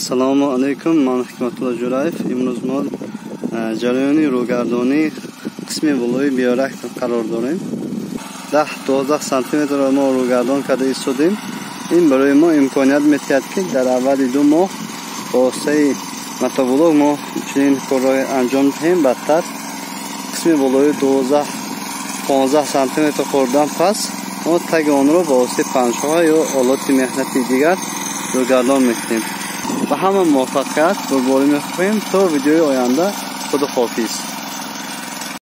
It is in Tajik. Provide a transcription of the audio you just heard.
Ассалому алайкум, ман Ҳикматулло Ҷураев. Имрӯз мо ҷараёни рӯгардонии қисми болои биореактор қарор дорем. 10-12 сантиметрро мо рӯгардон карда истодем. Ин барои мо имконият медиҳад, ки дар аввали 2 моҳ бо воситаи мотоблок мо чунин корро анҷом диҳем. Баъдтар қисми болои 12-15 сантиметр хӯрдан пас мо таги онро бо воситаи панҷшоха ё олоти меҳнати дигар рӯгардон мекунем. Ба ҳама муваффақият бурдборӣ мехоҳем. То видеои оянда, худо ҳофиз.